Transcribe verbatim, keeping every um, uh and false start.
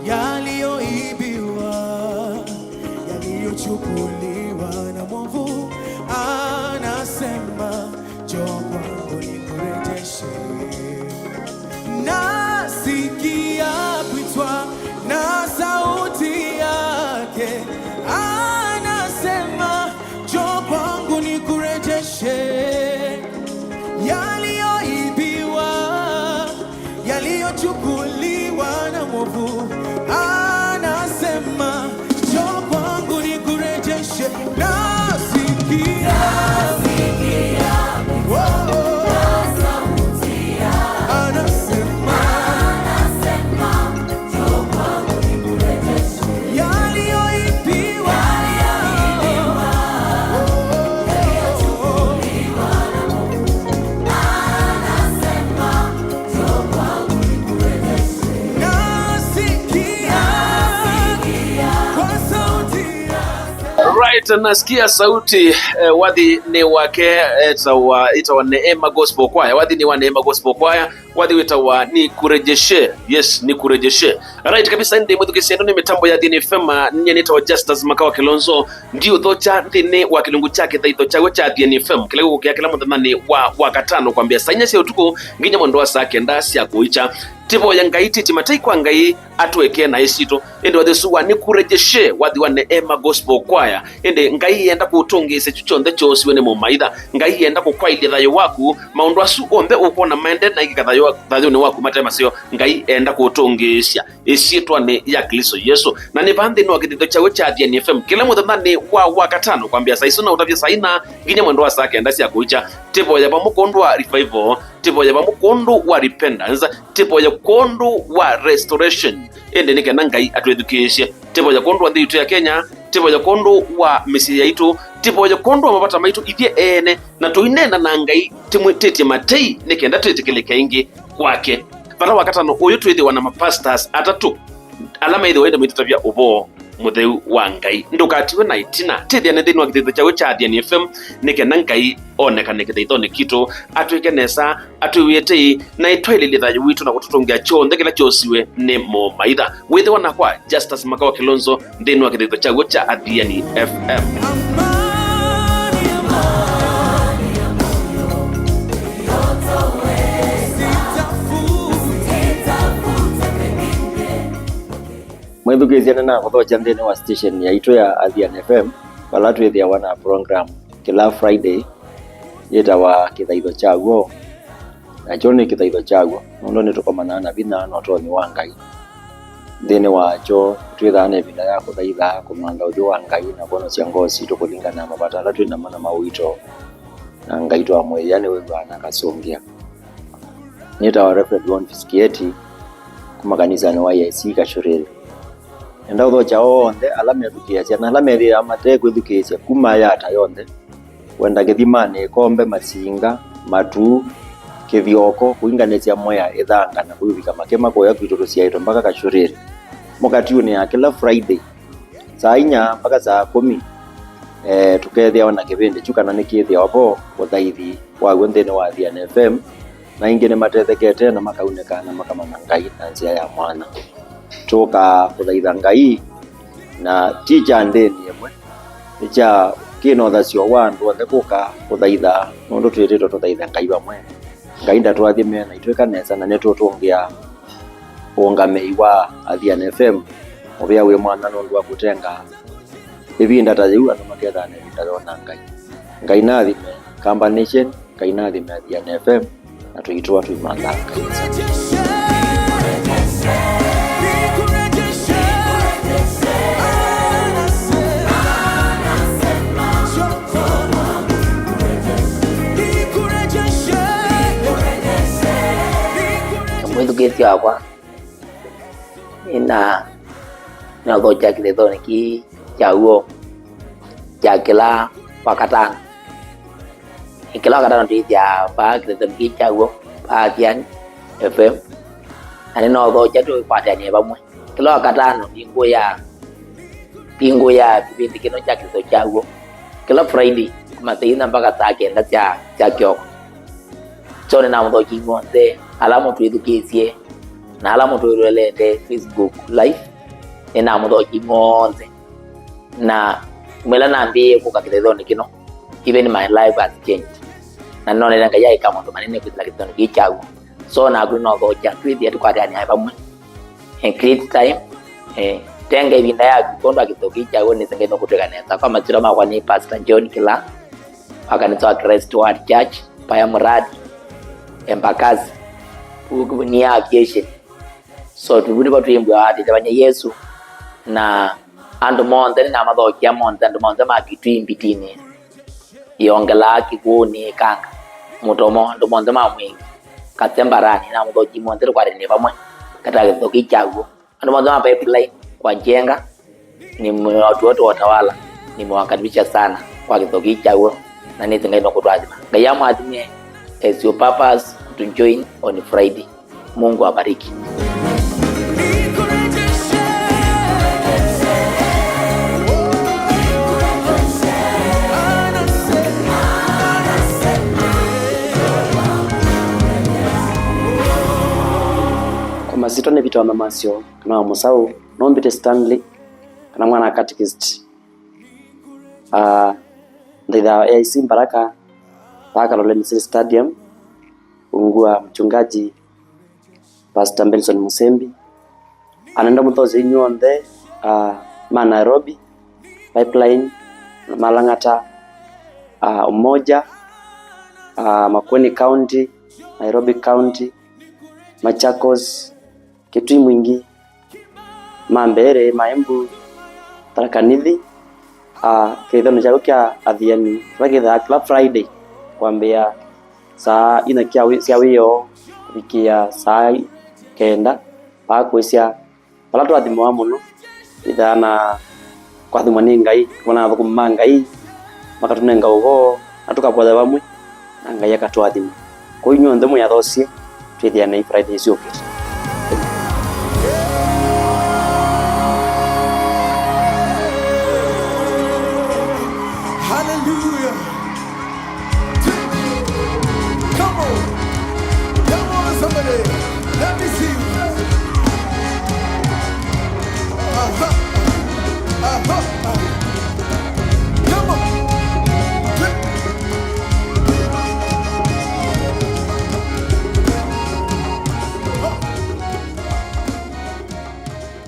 Yaliyoibiwa, yaliyochukuliwa na mwovu, anasema, "Njoo kwangu nikurejeshe." Nasikia kuitwa na sauti yake, anasema, "Njoo kwangu nikurejeshe." Yaliyoibiwa, yaliyochukuliwa na mwovu, anasema, "Njoo kwangu nikurejeshe." Nasikia. Oh, oh. Anasema. Yaliyoibiwa. Nasikia kwa sauti. Right, nasikia sauti, eh, wathi nĩ wake, etawa, ĩtawa Neema Gospel Choir. Wathi nĩ wa Neema Gospel Choir. Wathi wĩtawa Nikurejeshe. Yes, Nikurejeshe. Right kabisa, ĩndĩ mwĩthukĩĩsya ĩno nĩ mĩtambo ya Athiani F M, nyie nĩtawa Justus Makawa Kilonzo, ndiũthokya nthĩnĩ wa kĩlungu kya kĩthaitho kyaw'o kya Athiani F M, kĩla gĩkũkĩa kĩla mũthenyanĩ wa Wakatano kwambĩa saa inya sya ũtukũ nginya mwendo wa saa kenda sya kũikya. Tĩvoya Ngai, tĩtye matei kwa Ngai atũekee naĩ sitũ. Ĩndĩ wathi ũsu wa Nikurejeshe, wathi wa Neema Gospel Choir, ĩndĩ Ngai enda kũtũngĩĩsya kyu kyonthe kyoosiwe nĩ mũmaitha. Ngai enda kũkwaĩlya thayũ waku. Maũndũ asu onthe ũkwona maende na ikĩka thayũ wa-, thayũnĩ waku mate maseo, Ngai enda kũtũngĩĩsya ĩsyĩtwanĩ ya Klĩsto Yesũ. Na nĩ vaa nthĩnĩ wa kĩthitho kyaw'o kya Athiani F M kĩla mũthenyanĩ wa Wakatano kwambĩa saa isu na ũtavya saa ina nginya mwendo wa saa kenda sya kũikya. Tĩvoya vamwe kwondũ wa revival, tĩvoya vamwe kwondũ wa repentance, tĩvoya kwondũ wa restoration. Ĩndĩ nĩ kenda Ngai atwĩthukĩĩsye. Tĩvoya kwondũ wa nthĩ yitũ ya Kenya, tĩvoya kwondũ wa mĩsyĩ yaitũ, tĩvoya kwondũ wa mavata maitũ ithyĩ ene, na tũineena na Ngai tĩmwĩtĩtye matei nĩ kenda twĩtĩkĩlĩke ĩngĩ kwake. Vata Wakatano ũyũ twĩthĩwa na mapastors atatũ ala methĩwa ĩndĩ maitũtavya ũvoo mũtheu wa Ngai. Ndũkatiwe na ĩtina. Tĩthĩane nthĩnĩ wa kĩthitho kyaw'o kya Athiani F M nĩ kenda Ngai onekane kĩthaithonĩ kitũ, atwĩke nesa, atwĩw'ĩe tei, na ĩtwaĩlĩlye thayũ witũ na kũtũtũngĩa kyonthe kĩla kyosiwe nĩ mũmaitha. Wĩthĩwa nakwa Justus Makawa Kilonzo nthĩnĩ wa kĩthitho kyaw'o kya Athiani F M. Mwĩthukĩĩsya, nĩnakũthokya nthĩnĩ wa station yaitũ ya Athiani F M, vala twĩthĩawa na program kĩla Friday yĩtawa Kĩthaitho kya W'o. Nakyo nĩ kĩthaitho kya w'o, nũndũ nĩtũkomanaa na vinya na ũtonyi wa Ngai. Nthĩnĩ wakyo, twĩthaa na ĩvinda ya kũthaitha, kũmantha ũthyũ wa Ngai, na kwonokya ngoo sitũ kũlingana na mavata ala twĩ namo na ma ũito na Ngai twamũĩĩa nĩwĩw'aa na akasũngĩa. Nĩtawa Reverend Ron Fiskieti, kuma kanisanĩ wa E A C Kachuriri. Nenda ũthokya onthe ala methukĩĩasya na ala methĩawa mate kwĩthukĩĩsya kuma yata yonthe, kwenda kĩthimanĩ, ĩkombe, masinga, matu, kĩthyoko, kũinganĩsya mwea, ĩthanga, na kũivika makema kũya kwitũ tũsyaĩtwe mpaka Kachuriri. Mũkatiunĩ ya kĩla Friday, saa inya mpaka saa kũmi, eh, tũkethĩawa na kĩvĩndĩ kyu kana nĩkĩthĩawa vo ũthaithi wa w'o nthĩnĩ wa Athiani F M, na aingĩ nĩmatethekete na makaunĩka na makamanya Ngai na nzĩa ya mwanya. Tũkaa kũthaitha Ngai, na ti kya ndĩni ĩmwe, nĩ kya kĩna ũthasyo wa andũ onthe kũka kũthaitha, nũndũ twĩtĩtwe tũthaithe Ngai vamwe. Ngai ndatũathime na itwĩka nesa, na nĩtũtũngĩa ũũngamĩi wa Athiani F M. Mũvea wĩ mwanya nũndũ wa kũtenga ĩvinda ta yĩu andũ makethaa na ĩvinda yona Ngai. Ngai naathime Kamba Nation, Ngai naathime Athiani F M, na tũitũa tũimanthaa Ngai. Mwĩthukĩĩsya wakwa, nĩna, nĩnaũthokya kĩthethonĩ kĩĩ kya w'o kya kĩla Wakatano. Kĩla Wakatano twĩthĩaa vaa kĩthethonĩ kĩĩ kya w'o vaa Athiani F M, na nĩnaũthokya tũkwatĩanĩe vamwe. Kĩla Wakatano, mbingũya, mbingũya kĩvĩndĩ kĩno kya kĩthetho kya w'o kĩla Friday, kuma saa inya mpaka saa kenda sya, sya kĩoko. So nĩnamũthokya inyw'onthe ala mũtwĩthukĩĩsye, Na ala mũtũĩlwelete Facebook Live, nĩnamũthokyi mw'onthe. Na kuma ĩla nambĩĩe kũka kĩthethonĩ kĩno, even my life has changed. Na nĩnonete Ngai aĩka maũndũ manene kwĩsĩla kĩthethonĩ kĩĩ kya w'o. So naku nĩnothokya, twĩthĩe tũkwatanĩae vamwe. Eh, create time. Eh, tenga ĩvinda yaku kwondũ wa kĩthethonĩ kĩĩ kya w'o, nĩsĩ Ngai nũkũtwĩka nesa. Kwa masyĩtwa makwa nĩ Pastor John Kila, wa kanisa wa Christ Word Church, Paya Muradi, Embakasi. Ũ-, nĩ aviation. So, tũvu nĩvo twĩmbwa atĩtavany'a Yesũ, na andũ monthe nĩnamathokya monthe, andũ monthe ma Kitui Mbitinĩ, ĩongelaa Kĩkũũnĩ, Ĩkanga, Mũtomo, andũ monthe ma Mwingi, Kasembarani, nĩnamũthokyi monthe tũkwatanĩe vamwe, kata kĩthokĩ kya w'o. Andũ monthe ma Pipeline, kwa Njenga, ni watu wote wa Utawala, nimewakaribisha sana kwa kĩthokĩ kya w'o, na nĩsĩ Ngai nũkũtũathima. Ngai amwathime as you purpose to join on Friday. Mungu awabariki. Kwa masitwa nĩ Peter wa Mamasyo, kana wa Mũsaũ, no mbĩte Stanley, kana mwana wa catechist. Ah, nthitha A I C Mbaraka, vaa Kaloleni City Stadium, ungu wa mchungaji Pastor Benson Musembi. Anenda mũthosya inyuonthe, ah, ma Nairobi, Pipeline, Malang'ata, ah, Umoja, ah, Makueni County, Nairobi County, Machakos, Kitui Mwingi, Mambere, Maembu, Tharaka Nithi, ah, kĩthĩonĩ kyaku kya athiani kĩla kĩthaa kĩla Friday kwambĩĩa saa inya kya wĩ-, sya wĩoo kũvikĩa saa kenda, vaa kwĩsya vala twathimĩwa mũno, twĩthaa na kwathimwa nĩ Ngai, kũmana na athũkũmi ma Ngai, makatũnenga ũvoo, na tũkavoya vamwe, na Ngai akatũathima. Kwoou inyw'onthe mwĩathosye, twĩthĩanei Friday ĩsu yũkĩte. Hallelujah.